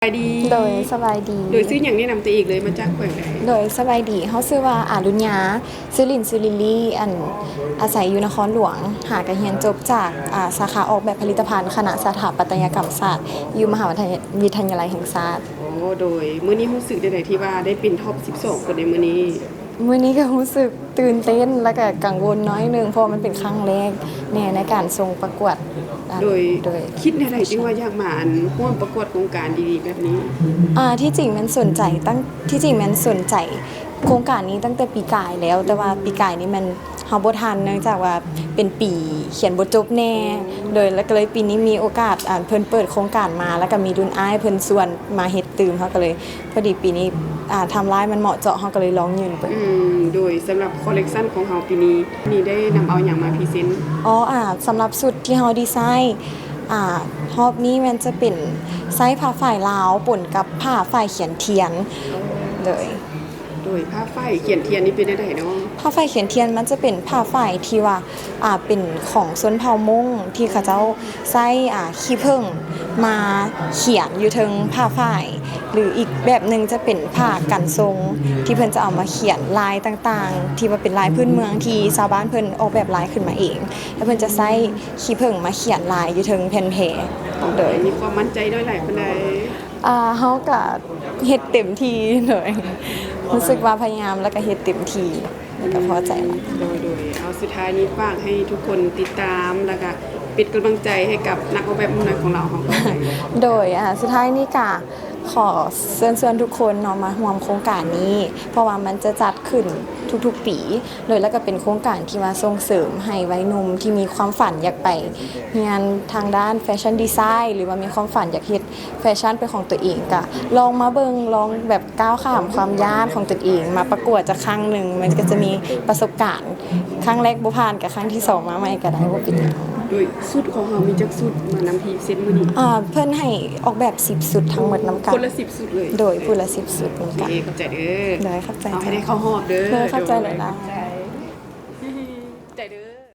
ສະບາຍດີ. ໂດຍ ສະບາຍດີ. ໂດຍ ຊື່ຫຍັງ? ແນະນຳຕົວເອງເລີຍ, ມາຈາກແຂວງໃດ? ໂດຍ ສະບາຍດີ. ເຮົາຊື່ວ່າ ອາລຸນຍາ ຊື່ຫຼິ້ນຊື່ລິລລີ ອັນ ອາໄສຢູ່ນະຄອນຫຼວງ, ຫາກະຮຽນຈົບຈາກ ອາ ສາຂາອອກແບບຜະລິດຕະພັນ ຄະນະສະຖາປັດຕະຍະກຳສາດ ຢູ່ມະຫາວິທະຍາໄລແຫ່ງຊາດ. ໂອ້ ໂດຍ ມື້ນີ້ຮູ້ສຶກແນວໃດທີ່ວ່າໄດ້ເປັນທັອບສິບສອງຄົນໃນມື້ນີ້? ມື້ນີ້ກໍຮູ້ສຶກຕື່ນເຕັ້ນ ແລ້ວກໍກັງວົນໜ້ອຍໜຶ່ງ ເພາະວ່າມັນເປັນຄັ້ງແລກແນ່ໃນການສົ່ງປະກວດ. ໂດຍ ໂດຍ ຄິດແນວໃດຈຶ່ງວ່າຢາກມາ ອັນ ຮ່ວມປະກວດໂຄງການດີໆແບບນີ້? ອ່າ ທີ່ຈິງແມ່ນສົນໃຈຕັ້ງ ທີ່ຈິງແມ່ນສົນໃຈໂຄງການນີ້ຕັ້ງແຕ່ປີກາຍແລ້ວ, ແຕ່ວ່າປີກາຍນີ້ແມ່ນເຮົາບໍ່ທັນ ເນື່ອງຈາກວ່າເປັນປີຂຽນບໍ່ຈົບແນ່. ໂດຍ ແລ້ວກໍເລີຍປີນີ້ມີໂອກາດ ອັນ ເພິ່ນເປີດໂຄງການມາ ແລ້ວກໍມີລຸ້ນອ້າຍເພິ່ນຊວນມາເຮັດຕື່ມ ເຮົາກໍເລີຍ ພໍດີປີນີ້ ອ່າ ໄທມ໌ໄລນ໌ມັນເໝາະເຈາະ ເຮົາກໍເລີຍລອງຍື່ນເປີດ. ອືມ ໂດຍ ສຳລັບຄໍເລັກຊັນຂອງເຮົາປີນີ້ ນີ້ໄດ້ນຳເອົາຫຍັງມາພຣີເຊັນ? ອໍ ອ່າ ສຳລັບຊຸດທີ່ເຮົາດີໄຊ ອ່າ ຮອບນີ້ແມ່ນຈະເປັນໃຊ້ຜ້າຝ້າຍລາວປົນກັບຜ້າຝ້າຍຂຽນທຽນ. ໂດຍ ໂດຍ ຜ້າຝ້າຍຂຽນທຽນນີ້ເປັນແນວໃດເນາະ? ຜ້າຝ້າຍຂຽນທຽນມັນຈະເປັນຜ້າຝ້າຍທີ່ວ່າ ອ່າ ເປັນຂອງຊົນເຜົ່າມົ້ງ ທີ່ເຂົາເຈົ້າໃຊ້ ອ່າ ຂີ້ເຜິ້ງມາຂຽນຢູ່ເທິງຜ້າຝ້າຍ ຫຼື ອີກແບບໜຶ່ງຈະເປັນຜ້າກັນຊົງ ທີ່ເພິ່ນຈະເອົາມາຂຽນລາຍຕ່າງໆ ທີ່ວ່າເປັນລາຍພື້ນເມືອງ ທີ່ຊາວບ້ານເພິ່ນອອກແບບລາຍຂຶ້ນມາເອງ ແລ້ວເພິ່ນຈະໃຊ້ຂີ້ເຜິ້ງມາຂຽນລາຍຢູ່ເທິງແຜ່ນແພ. ໂດຍ ມີຄວາມໝັ້ນໃຈນ້ອຍຫຼາຍປານໃດ? ອ່າ ເຮົາກະເຮັດເຕັມທີ່. ໂດຍ ຮູ້ສຶກວ່າພະຍາຍາມ ແລ້ວກະເຮັດເຕັມທີ່ ແລ້ວກະພໍໃຈ. ໂດຍ ໂດຍ ເອົາ ສຸດທ້າຍນີ້ຝາກໃຫ້ທຸກຄົນຕິດຕາມ ແລ້ວກະເປັນກຳລັງໃຈໃຫ້ກັບນັກອອກແບບໜຸ່ມນ້ອຍຂອງລາວເຮົາຕໍ່ໄປ. ໂດຍ ອ່າ ສຸດທ້າຍນີ້ກະຂໍເຊີນຊວນທຸກຄົນເນາະ ມາຮ່ວມໂຄງການນີ້ ເພາະວ່າມັນຈະຈັດຂຶ້ນທຸກໆປີ ໂດຍ ແລ້ວກະເປັນໂຄງການທີ່ວ່າສົ່ງເສີມໃຫ້ໄວໜຸ່ມທີ່ມີຄວາມຝັນຢາກໄປຮຽນທາງດ້ານແຟຊັ່ນດີໄຊ ຫຼືວ່າມີຄວາມຝັນຢາກເຮັດ ແຟຊັ່ນເປັນຂອງຕົວເອງ ກະລອງມາເບິ່ງ ລອງແບບກ້າວຂ້າມຄວາມຢ້ານຂອງຕົນເອງ ມາປະກວດຈັກຄັ້ງໜຶ່ງ ມັນກະຈະມີປະສົບການ ຄັ້ງແລກບໍ່ຜ່ານກະຄັ້ງທີສອງມາໃໝ່ກະໄດ້ ບໍ່ເປັນຫຍັງ. ໂດຍ ຊຸດຂອງເຮົາມີຈັກຊຸດມານຳພຣີເຊັນມື້ນີ້? ອ່າ ເພິ່ນໃຫ້ອອກແບບສິບຊຸດທັງໝົດນຳກັນ. ຄົນລະສິບຊຸດເລີຍ? ໂດຍ ຜູ້ລະສິບຊຸດນຳກັນ. ໂອເຄ ຂອບໃຈເດີ. ໂດຍ ຂອບໃຈ. ເອົາໃຫ້ໄດ້ເຂົ້າຮອບເດີ. ໂດຍ ຂອບໃຈຫຼາຍໆ.